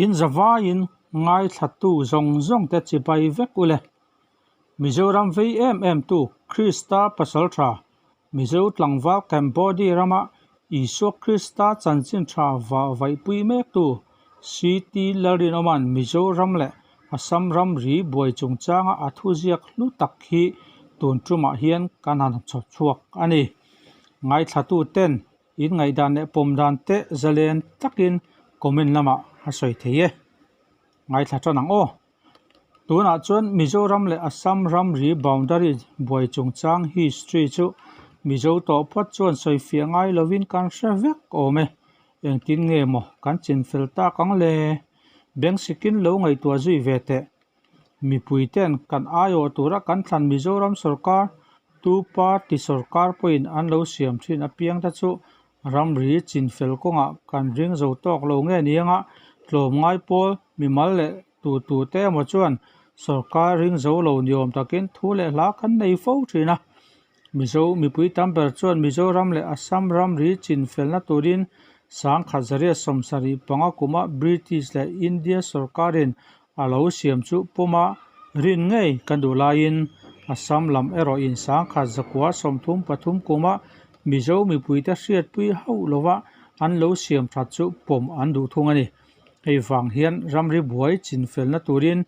In zavaiin ngaithlatu zawng zawngte chibai vek u le. Mizoram vei em em tu Krista pasaltha, Mizo tlangval Cambodia rama Isua Krista chanchin tha va vaihpui mektu CT Lalrinawma'n Mizoram leh Assam ramri buai chungchanga a thuziak hlu tak hi tun tumah hian kan han chhawp chhuak a ni. Ngaithlatu ten In ngaihdan leh pawm dan te zalen takin comment lamah a sawi thei e. Ngaithla tan ang aw. Tunah chuan Mizoram leh Assam ramri boundary buai chungchang history chu Mizo tawh phawt chuan sawi fiah ngai lovin kan hre vek awm e. Engtin nge maw kan chinfel tak ang le? Bank sikin lo ngaihtuah zui ve teh. Mipui ten kan aiawh tura kan thlan Mizoram sorkar tu party sorkar pawhin an lo siam thin apiang te chu ramri chinfel kawngah kan ring zo tawk lo nge ni anga tlawmngai pawl mimal leh tu tu te emaw chuan sorkar ring zo lo ni awm takin thu leh hla kan nei fo thin a. Mizo mipui tam ber chuan Mizoram leh Assam ramri chinfelna turin 1975 kuma British leh India sorkarin a lo siam chu puma rin ngei kan duh laiin Assam lam erawhin 1933 kuma Mizo mipuite hriatpui hauh lova an lo siam that chu pawm an duh thung a ni. Hei vang hian ramri buai chinfelna turin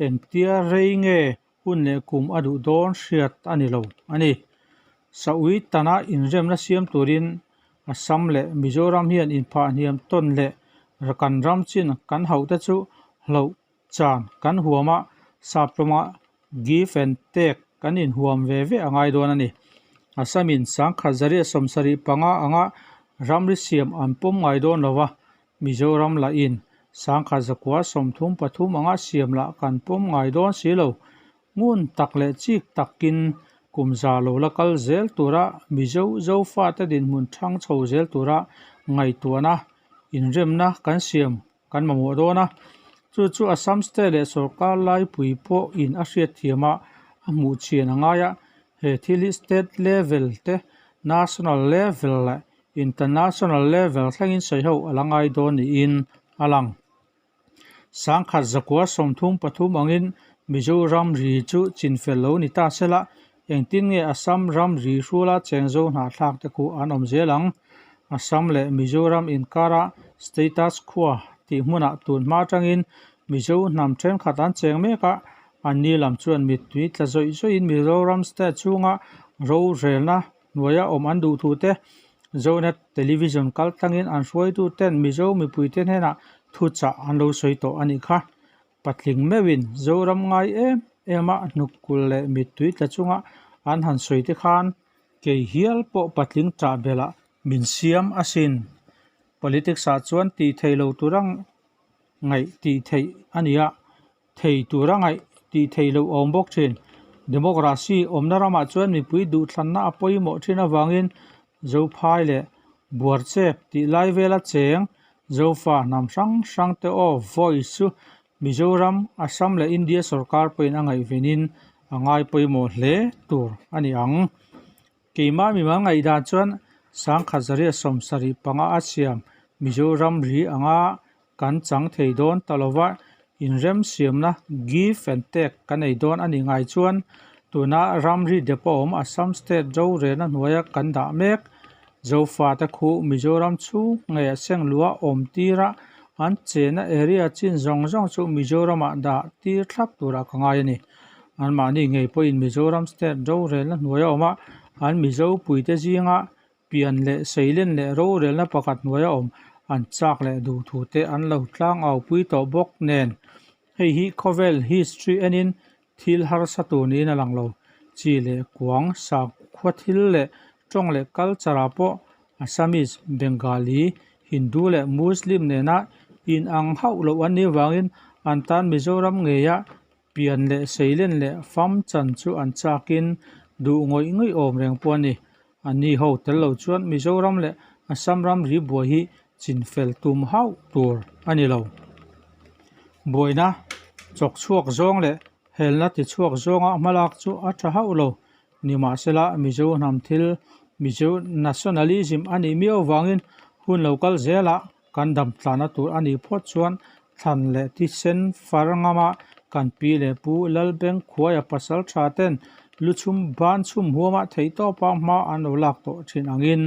engtia rei nge hun leh kum a duh dawn hriat a ni lo a ni. Saui tana inremna siam turin Assam leh Mizoram hian inphah hniam tawn leh kan ram chin kan hauh te chu hloh chan kan huam a, sap rawma give and take kan inhuam ve ve a ngai dawn a ni. Assam in 1975 anga ramri siam an pawm ngai dawn lo va, Mizoram lah in 1933 anga siam lah kan pawm ngai dawn si lo. Ngun tak leh chik takin kum za lo la kal zel tura Mizo Zofate dinhmun thang chho zel tura ngaihtuahna, inremna kan siam kan mamawh dawn a. Chu chu Assam State leh sorkar laipui pawh in a hriatthiam a, a hmuh chhian a ngai a. He thil hi State level te, National level leh International level thlengin sawi ho a la ngai dawn niin a lang. 1933 angin Mizoram ri chu chinfel lo ni ta sela, engtin nge Assam ram ri hrula chengzo hnahthlak te khu an awm zel ang? Assam leh Mizoram inkara status quo tih hmunah tun hma atangin Mizo hnam thenkhat an cheng mek a, anni lam chuan mittui tla zawih zawihin Mizoram state chhunga rorelna hnuaia awm an duh thu te Zonet Television kal tlangin an hruaitu ten Mizo mipuite hnenah thuchah an lo sawi tawh a nih kha. Patling meuhin Zoram ngai em em a hnukkulh leh mittui tla chunga an han sawi te khan kei hial pawh patling ṭah belh ah min siam asin. Politics ah chuan tih theih lo tura ngaih tih theih a ni a. Thei tura ngaih tih theih loh a awm bawk thin. Democracy awmna ramah chuan mipui duhthlanna a pawimawh thin avangin Zophai leh Buarchep tih lai vela cheng Zofa hnam hrang hrang te aw voice chu Mizoram, Assam leh India sorkar pawhin a ngaihvenin a ngai pawimawh hle tur a ni ang. Keimah mimal ngaihdan chuan 1975 a siam Mizoram ri anga Kan chang thei dawn ta lova, inremsiamna, give and take, kan ei dawn a nih ngai chuan tuna ramri depot awm Assam state rorelna hnuaia kan dah mek. Zofate khu Mizoram chhung ngei Senglua awm tira an chenna area chin zawng zawng chu Mizoramah dah tir thlap turah ka ngai a ni. Anmahni ngei pawhin Mizoram state rorelna hnuaia awma an Mizo puite zinga Pian leh seilen leh rorelna pakhat hnuaia awm an chak leh duh thu te an lo tlang au pui tawh bawk nen hei hi khawvel history enin thil harsa tur niin a lang lo. Chi leh kuang, sakhua thil leh tawng leh culture ah pawh Assamese, Bengali, Hindu leh Muslim nena inang hauh loh an nih avangin an tan Mizoram ngeia Pian leh seilen leh fam chan chu an chakin duh ngawih ngawih awm reng pawh a ni. A ni ho tel lo chuan Mizoram leh Assam ram ri buai hi chinfel tum hauh tur a ni lo. Buaina chawk chhuak zawng leh helna ti chhuak zawnga hmalak chu a tha hauh lo. Nimahsela Mizo hnam thil Mizo nationalism a nih miau vangin hun lo kal zelah kan dam tlana tur a nih phawt chuan Thlan leh thisen far ngama kan pi leh pu Lalbengkhuaia pasaltha ten luchhum ban chhum huama theihtawpa hma an lo lak tawh thin angin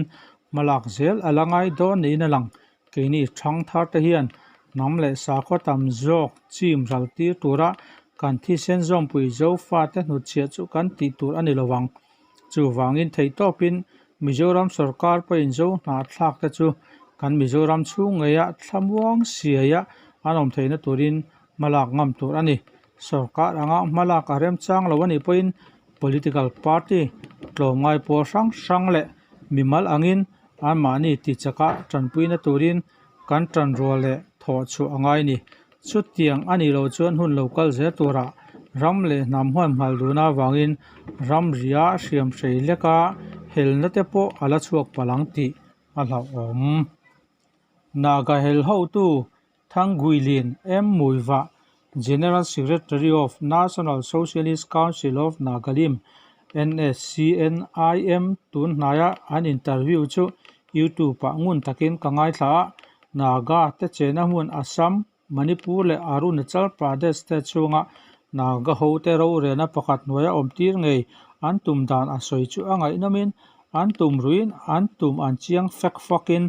hma lak zel a la ngai dawn niin a lang. Keini thangthar te hian hnam leh sakhaw tam zawk chim ral tir tura kan thisen zawmpui Zofate hnutchhiah chu kan tih tur a ni lo ang. Chuvangin theihtawpin Mizoram sorkar pawhin Zo hnahthlak te chu kan Mizoram chhung ngeia thlamuang siaia an awm theihna turin hmalak ngam tur a ni. Sorkar anga hmalak a remchang lo a nih pawhin political party tlawmngai pawl hrang hrang leh mimal angin anmahni tichaka tanpuina turin kan tanrual leh thawh chhuah a ngai a ni. Chutiang a nih loh chuan hun lo kal zel turah ram leh hnam huan hmal dun avangin ramria hriam hrei leka helna te pawh a la chhuak palh ang tih a hlauhawm. Naga hel hotu Thangguilin M. Muivah, General Secretary of National Socialist Council of Nagalim, NSCNIM, tun hnaia an interview chu YouTube-ah ngun takin ka ngaithla a, Naga te chena hmun Assam, Manipur leh Arunachal Pradesh te chhunga Naga hote rorelna pakhat hnuaia awm tir ngei an tum dan a sawi chu a ngaihnawmin an tum ruiin an tum an chiang fek fawkin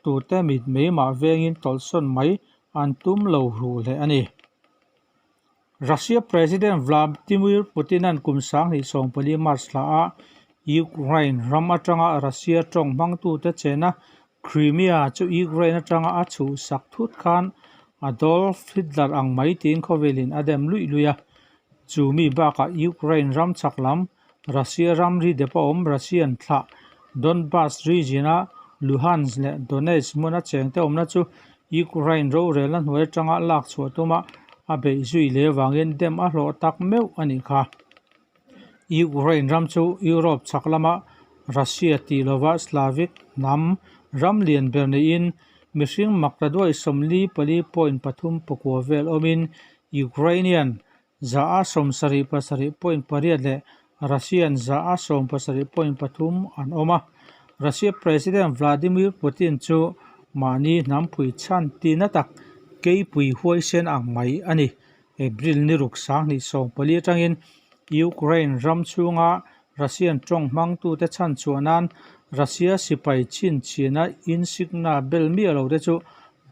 tute mit mei mah vengin tawlhsawn mai an tum lo ruh hle a ni. Russia President Vladimir Putin-a'n kum 2014 March thla a Ukraine ram atanga Russia tawng hmangtute chena Crimea chu Ukraine atanga a chhuhsak thut khan Adolf Hitler ang mai tiin khawvelin a dem luih luih a. Chu mi bakah Ukraine ram chhak lam Russia ramri dep a awm Russian thlah Donbas region-a Luhansk leh Donetsk hmuna chengte awmna chu Ukraine rorelna hnuai atanga lak chhuah tuma a beih zui leh vangin dem a hlawh tak meuh a nih kha. Ukraine ram chu Europe chhak lama Russia tih lova Slavic hnam ram lian ber niin mihring maktaduai 44.39 vel awmin Ukrainian 77.8 leh Russian 17.3 an awm a. Russia President Vladimir Putin chu mahni hnampui chhan tina tak keipui huaisen ang mai a ni. April ni ruk 2014 atangin Ukraine ram chhunga Russian tawng hmangtute chhan chhuah nan Russia sipai chhinchhiahna insigna bel miah lo te chu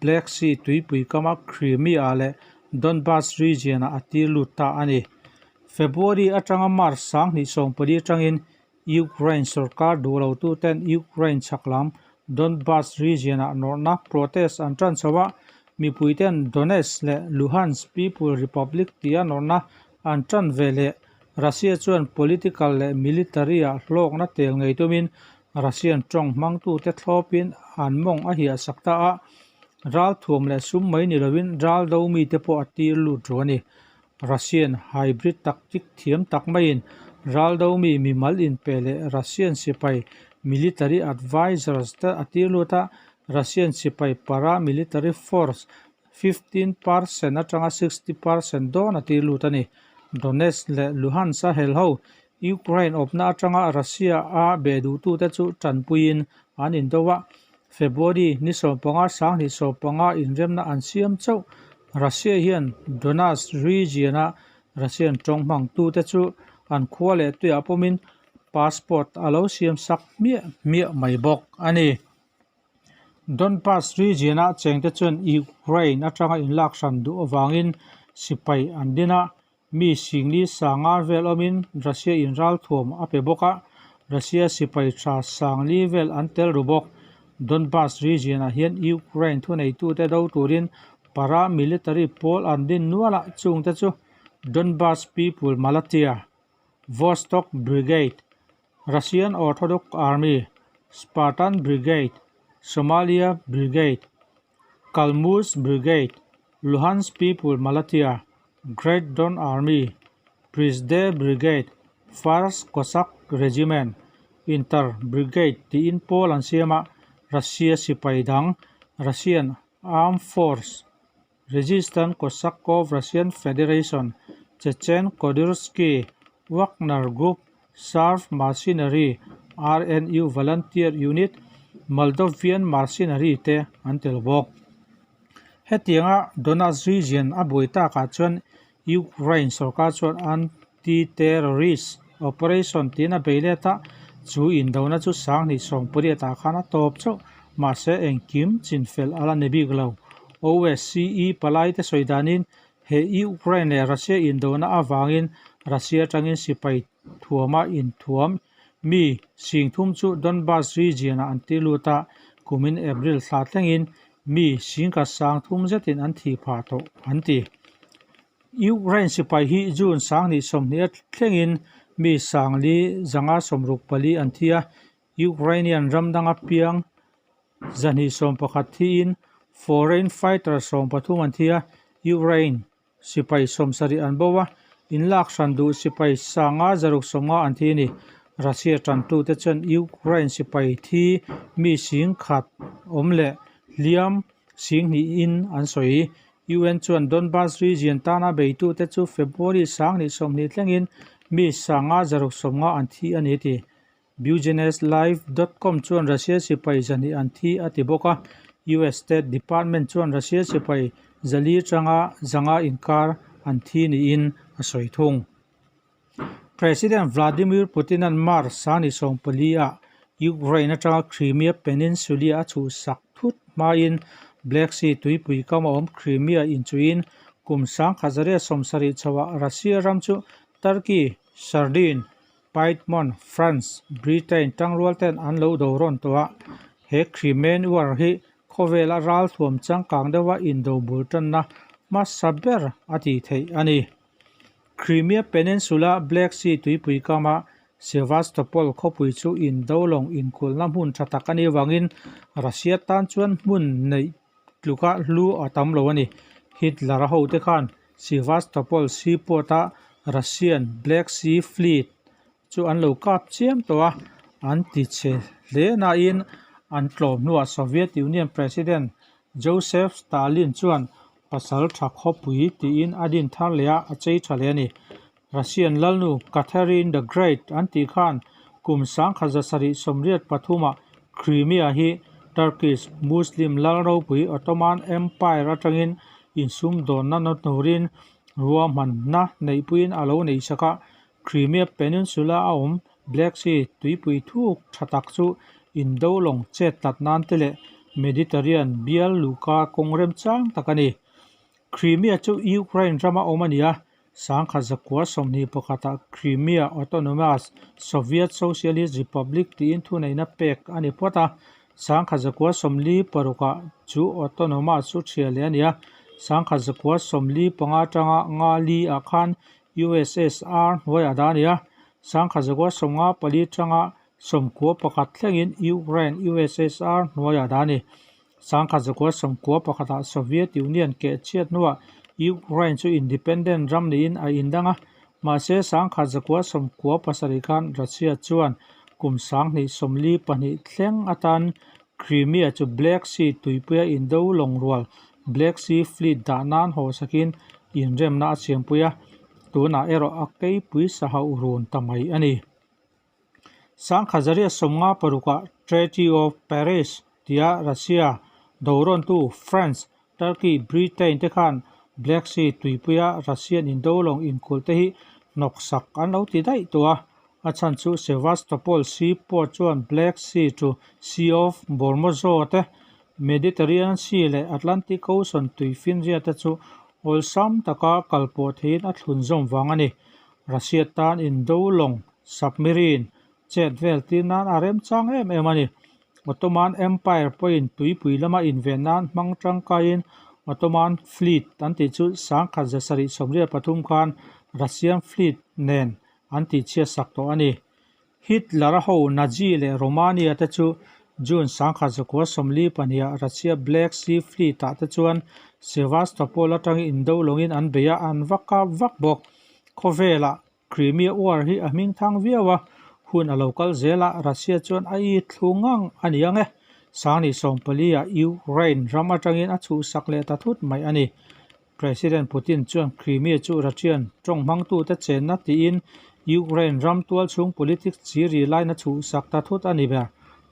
Black Sea tuipui kama Crimea leh Donbas region-ah a tir lut ta a ni. February atanga March 2014 atangin Ukraine sorkar duh lotuten Ukraine chhak lam Donbas region-ah nawrhna protest an tan chho a, mipuiten Donetsk leh Luhansk People Republic tia nawrhna an tan ve leh Russia chuan political leh military-ah hlawkna tel ngei tumin Russian tawng hmangtute thlawpin an mawng a hiah sak ta a, ral thuam leh sum mai ni lovin ral do mite pawh a tir lut ru a ni. Russian hybrid tactic thiam tak maiin ral do mi mimal inpe leh Russian sipai military advisors te a tir lut a, Russian sipai paramilitary force 15% atanga 60% dawn a tir lut a ni. Donetsk leh Luhansk a hel ho Ukraine awpna atanga Russia a beh duhtute chu tanpuiin an indo a, February ni 15 2015 inremna an siam chauh. Russia hian Donetsk region-a Russian tawng hmangtute chu an khua leh tuiah pawmin passport a lo siam sak hmiah hmiah mai bawk a ni. Donbas region-a chengte chuan Ukraine atanga inlak hran duh avangin sipai an din a, mi singli sanga vel awmin Russia in ralthuam a pe bawk a, Russia sipai tha sangli vel an tel ru bawk. Donbas region-ah hian Ukraine thuneitute do turin paramilitary pawl an din nual a, chungte chu Donbas People Militia, Vostok Brigade, Russian Orthodox Army, Spartan Brigade, Somalia Brigade, Kalmyks Brigade, Luhansk People Militia, Great Don Army, Prisde Brigade, First Cossack Regiment, Inter Brigade tiin pawl an siam a, Russia sipai dang, Russian Armed Force, Resistant Cossack of Russian Federation, Chechen Kodursky, Wagner Group, Serb Mercenary, RNU Volunteer Unit, Moldovian Mercenary te an tel bawk. Hetianga Donetsk region a buai takah chuan Ukraine sorkar chuan anti-terrorist operation tiin a bei let a, chu indona chu sanghnih sawmpariat ah khan a tawp chauh. Mahse engkim chinfel a la ni bik lo. OSCE palai te sawi danin he Ukraine leh Russia indona avangin Russia atangin sipai thuama inthuam mi singthum chu Donbas region ah an ti lut a, kumin April thla thlengin mi singkhat sangthum zetin an thih phah tawh an ti. Ukraine sipai hi June sanghnih sawmhnih a thlengin mi sangli zanga sawmruk pali an thi a, Ukrainian ram danga piang zahnih sawmpakhat thiin foreign fighter sawmpathum an thi a, Ukraine Sipai sawmsarih an bo a, inlak hran duh sipai sanga zaruk sawmnga an thi a ni. Russia tantute chuan Ukraine sipai thi mi sing khat awm leh hliam sing hnihin an sawi. UN chuan Donbas region tana beitute chu February sanghnih sawmhnih thlengin mi sanga zaruk sawmnga an thi a ni a ti. Businesslive dot com chuan Russia sipai zahnih an thi a ti bawk a, US State Department chuan Russia sipai zali atanga zanga inkar an thi niin a sawi thung. President Vladimir Putin-a'n March sani sawmpali ah Ukraine atanga Crimea Peninsula a chhuhsak thut hmain Black Sea tuipui kam a awm Crimea inchuiin kum sangkhat zariat sawmsarih chhoah Russia ram chu Turkey, Sardine, Piedmont, France, Britain tangrual ten an lo do rawn tawh a, he Crimean War hi khawvela ralthuam changkang deuha indo bul tanna hmasa ber a tih theih a ni. Crimea Peninsula Black Sea tuipui kama Sevastopol khawpui chu indo lawng inkulhna hmun tha tak a nih avangin Russia tan chuan hmun neih tluka hlu a tam lo a ni. Hitler-a hote khan Sevastopol seaport-a Russian Black Sea Fleet chu an lo kap chiam tawh a, an ti chhe hle nain an tlawm hnuah Soviet Union President Joseph Stalin chuan pasal tha khawpui tiin a din thar leh a, a chei tha leh a ni. Russian lalnu Catherine the Great an tih khan kum sangkhat zasarih sawmriat pathumah Crimea hi Turkish Muslim lal ropui Ottoman Empire atangin insumdawnna na turin ruahmanna neihpuiin a lo neih sak a, Crimea Peninsula a awm Black Sea tuipui thuk tha tak chu indo lawng chet tlat nan te leh Mediterranean bial luhka kawng remchang tak a ni. Crimea chu Ukraine rama awm a ni a, sangkhat zakua 21ah Crimea Autonomous Soviet Socialist Republic tiin thuneihna pek a ni phawt a, sangkhat zakua 46ah chu Autonomous chu thiah leh a ni a, sangkhat zakua 45 atanga nga li ah khan USSR hnuaiah dah a ni a, sangkhat zakua 54 atanga 91 thlengin Ukraine USSR hnuaiah dah a ni. Sangkhat zakua sawmkua pakhatah Soviet Union keh chhiat hnuah Ukraine chu independent ram niin a indang a, mahse sangkhat zakua sawmkua pasarih khan Russia chuan kum sanghnih sawmli pahnih thleng atan Crimea chu Black Sea tuipuia indo lawng rual Black Sea Fleet dah nan haw sakin inremna a siampui a, tunah erawh a keipui sa hauh run ta mai a ni. Sangkhat zariat sawmnga parukah Treaty of Paris tia Russia dorawntu France, Turkey, Britain te khan Black Sea tuipuia Russian indo lawng inkulh te hi hnawksak an lo ti daih tawh a. A chhan chu Sevastopol seaport chuan Black Sea to Sea of Bormozo te, Mediterranean Sea leh Atlantic Ocean tuifinriat te chu awlsam taka kalpawh theihin a thlunzawm vang a ni. Russia tan indo lawng, submarine, chet vel tir nan a remchang em em a ni. Ottoman Empire pawhin tuipui lama inven nan hmang tangkaiin Ottoman Fleet an tih chu sangkhat zasarih sawmriat pathum khan Russian Fleet nen an tihchhiat sak tawh a ni. Hitler-a ho Nazi leh Romania te chu June sangkhat zakua sawmli pahniha Russia Black Sea Fleet-ah te chuan Sevastopol atangin indo lawngin an bei a, an va kap vak bawk. Khawvelah Crimea War hi a hming thang viau a, hun a lo kal zel a, Russia chuan a i thlu ngang a ni ang e. Sangni sawmpali-ah Ukraine ram atangin a chhuhsak leh ta thut mai a ni. President Putin chuan Crimea chu Russian tawng hmangtute chenna tiin Ukraine ram tualchhung politics chi ri laina chhuhsak ta thut a ni ber.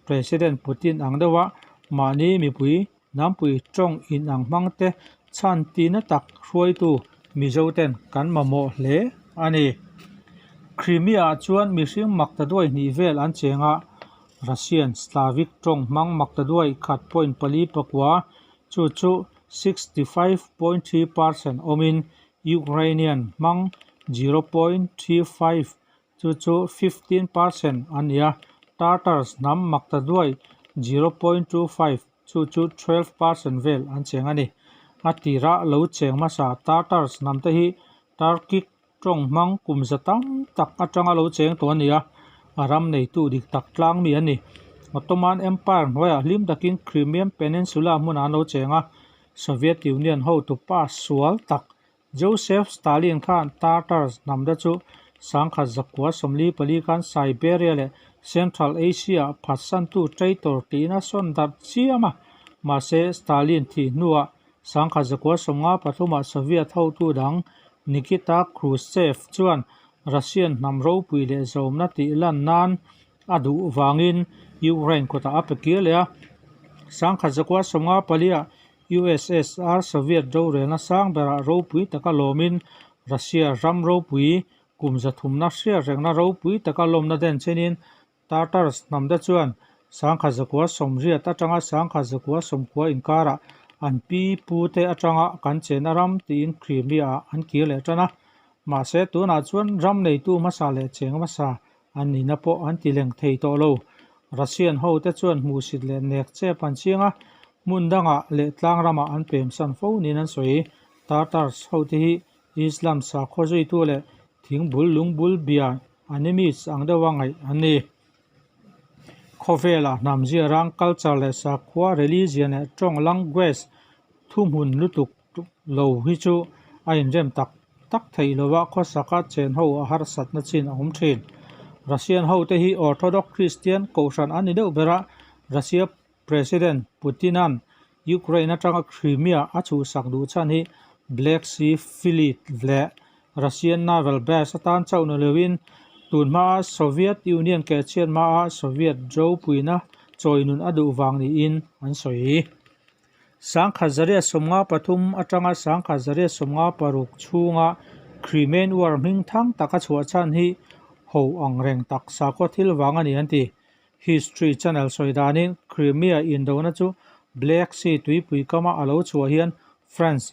President Putin ang deuha mahni mipui Hnampui tawng inang hmangte chhan tina tak hruaitu Mizoten kan mamawh hle a ni. Crimea-ah chuan mihring maktaduai hnih vel an cheng a, Russian Slavic tawng hmang maktaduai khat point pali pakua, chu chu 65.3% awmin Ukrainian hmang 0.35 Chu chu 15% a ni a, Tartars hnam maktaduai 0.25, chu chu 12% vel an cheng a ni. A tirah lo cheng hmasa Tartars hnamte hi Turkic tawng hmang kum za tam tak atanga lo cheng tawh a ni a, a ram neitu dik tak tlang mi an ni. Ottoman Empire hnuaiah hlim takin Crimean Peninsula hmunah an lo cheng a, Soviet Union hotupa sual tak Joseph Stalin khan Tartars hnamte chu 1944 khan Siberia leh Central Asia-ah phatsantu traitor tiin a sawn darh chiam a. Mahse, Stalin thih hnuah 1953-ah Soviet hotu dang Nikita Khrushchev chuan Russian hnam ropui leh zawmna tih lan nan a duh vangin Ukraine kutah a pe kir leh a. 1954-ah USSR Soviet rorelna sang berah ropui taka lawmin Russia ram ropui kum zathumna hriatrengna ropui taka lawmna den chenin Tartars hnamte chuan 1980 atanga 1990 inkarah an pi pute atanga kan chenna ram tiin Crimea-ah an kir leh tan a. Mahse tunah chuan ram neitu hmasa leh cheng hmasa an nihna pawh an ti leng thei tawh lo. Russian hote chuan hmuhsit leh nek chep an chiang a, hmun dangah leh tlang ramah an pemsan fo niin an sawi. Tartars hote hi Islam sakhaw zuitu leh thingbul lungbul bia animist ang deuha ngaih an ni. Khawvelah hnam ziarang culture leh sakhua religion leh tawng language thuhmun lutuk lo hi chu a inrem tak tak theih lova khawsaka chen ho a harsatna chin a awm thin. Russian hote hi Orthodox Christian kohhran an ni deuh ber a, Russia President Putin-a'n Ukraine atanga Crimea a chhuhsak duh chhan hi Black Sea Fleet leh Russian Naval Base atan chauh ni loin tun hmaa Soviet Union kehchhiat hmaa Soviet ropuina chawinun a duh vang niin an sawi. 1993 atanga 1996 chhunga Crimean War hming thang taka chhuah chhan hi ho ang reng tak sakhaw thil vang a ni an ti. History Channel sawi danin Crimea indona chu Black Sea tuipui kama a lo chhuah hian France,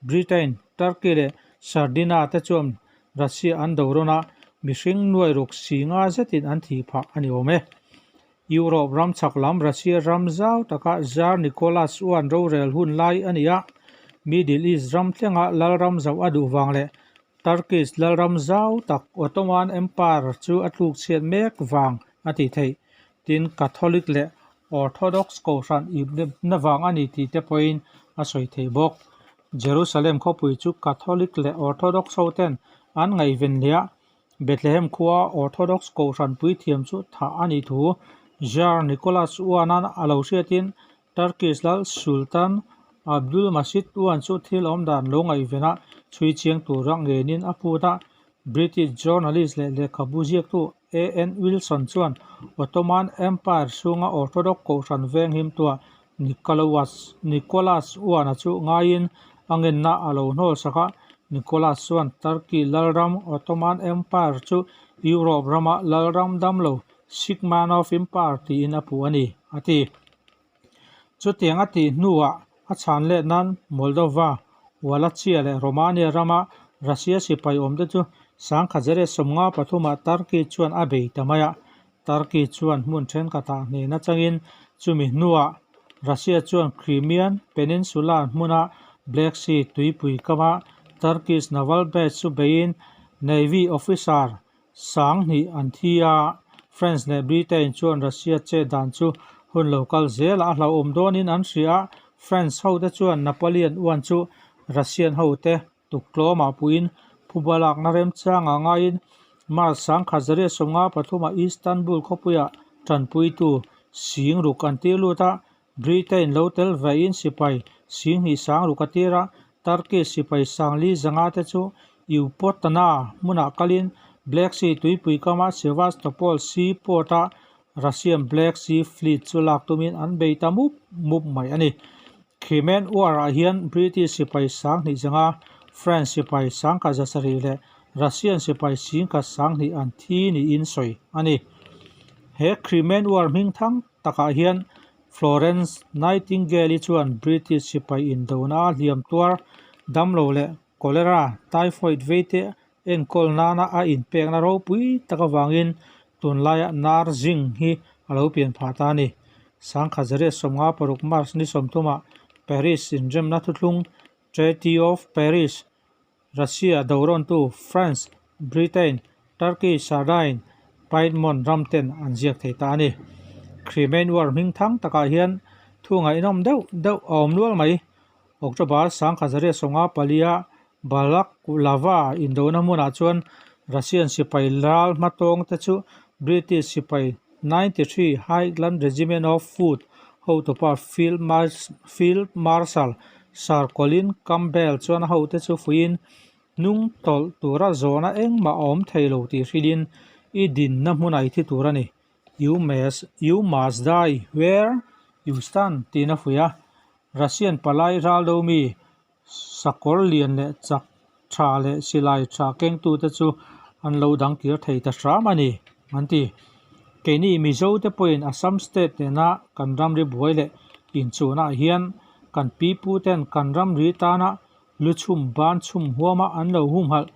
Britain, Turkey leh Sardinia te chuan Russia an do rawn a, mihring nuai ruk si nga zetin an thih phah a ni awm e. Europe ram chhak lam Russia ram zau taka Tsar Nicholas I rorel hun lai a ni a, Middle East ram thlenga lalram zauh a duh vang leh Turkish lalram zau tak Ottoman Empire chu a tluk chhiat mek vang a tih theih. Tin, Catholic leh Orthodox kohhran ipna vang a ni tih te pawhin a sawi theih bawk. Jerusalem khawpui chu Catholic leh Orthodox hoten an ngaihven hle a, Bethlehem khua Orthodox kohhran puithiam chu thah a nih thu Tsar Nicholas I-a'n a lo hriatin Turkish lal Sultan Abdulmajid I chu thil awm dan lo ngaihven a chhui chiang tura ngenin a phut a. British journalist leh lehkhabu ziaktu A. N. Wilson chuan Ottoman Empire chhunga Orthodox kohhran venghimtuah Nicholas I-a chu ngaiin a ngenna a lo hnawl sak a, Nicholas chuan Turkey lalram Ottoman Empire chu Europe rama lalram damlo Sick Man of Empire tiin a puh a ni, a ti. Chutiang a tih hnuah a chhan let nan Moldova, Wallachia leh Romania rama Russia sipai awmte chu 1953-ah Turkey chuan a bei ta mai a, Turkey chuan hmun thenkhatah hnehna changin chumi hnuah Russia chuan Crimean Peninsula hmuna Black Sea tuipui kama Turkish naval base chu beiin Navy officer 2000 an thi a. France leh Britain chuan Russia chet dan chu hun lo kal zelah a hlauhawm dawnin an hria a, France hote chuan Napoleon I chu Russian hote Tuktlawmah puiin phuba lakna remchangah ngaiin March 1953-ah Istanbul khawpuiah tanpuitu sing ruk an tir lut a, Britain lo tel vein sipai sing hnih sang ruk a tir a, Turkish sipai sangli zanga te chu Eupotana hmunah kalin Black Sea tuipui kama Sevastopol Sea Port-a Russian Black Sea Fleet chu lak tumin an bei ta mup mup mai a ni. Crimean War-ah hian British sipai 2000 zenga French sipai 1700 leh Russian sipai 1020 an thi niin sawi a ni. He Crimean War hming thang takah hian Florence Nightingale-i chuan British sipai indona a hliam tuar damlo leh Cholera, typhoid veite enkawl nana a inpekna ropui tak avangin tunlaia nursing hi a lo pian phah ta a ni. 1956 March ni 30 ah Paris inremna thuthlung Treaty of Paris, Russia dorawntu France, Britain, Turkey, Sardine, Piedmont ram ten an ziak thei ta a ni. Crimean War hming thang takah hian thu ngaihnawm deuh deuh a awm nual mai. October 1954 Balaklava indona hmunah chuan Russian sipai ral hmatawng te chu British sipai 93 Highland Regiment of Foot hotupa Field Marshal Sir Colin Campbell chuan a hote chu fuiin hnung tawlh tura zawhna engmah a awm thei lo tih hrilhin i dinna hmunah i thi tur a ni. You must, you must die where you stand tiin a fuih a. Russian palai raldo mi Sakawr lian leh chak tha leh silai tha kengtute chu an lo dang kir thei ta hram a ni, an ti. Keini Mizo te pawhin Assam state nena kan ramri buai leh inchuhnaah hian kan pipu ten kan ramri tana lu chhum ban chhum huama an lo humhalh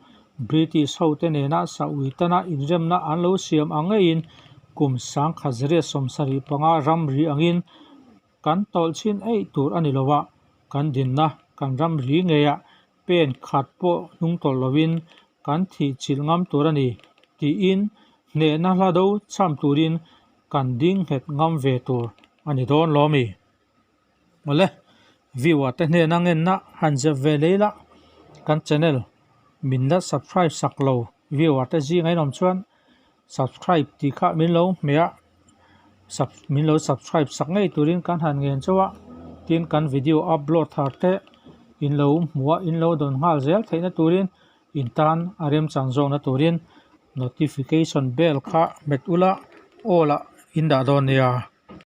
British hote nena Saui tana inremna an lo siam ang ngeiin kum 1975 ramri angin Kan tawlh chin eih tur a ni lo a, kan dinna kan ram ri ngeiah pen khat pawh hnung tawlh lovin kan thih chilh ngam tur a ni tiin hnehna hla do cham turin kan ding nghet ngam ve tur a ni dawn lo mi? Awle, viewer te hnena ngenna han zep ve lei la, kan channel min la subscribe sak lo viewer te zinga in awm chuan subscribe tih kha min lo hmeh a. Sub min lo subscribe sak ngei turin kan han ngen chauh a tin kan video upload thar te in lo hmuh a in lo dawn nghal zel theihna turin in tan a remchang zawkna turin notification bell kha hmet ula all ah in dah dawn nia.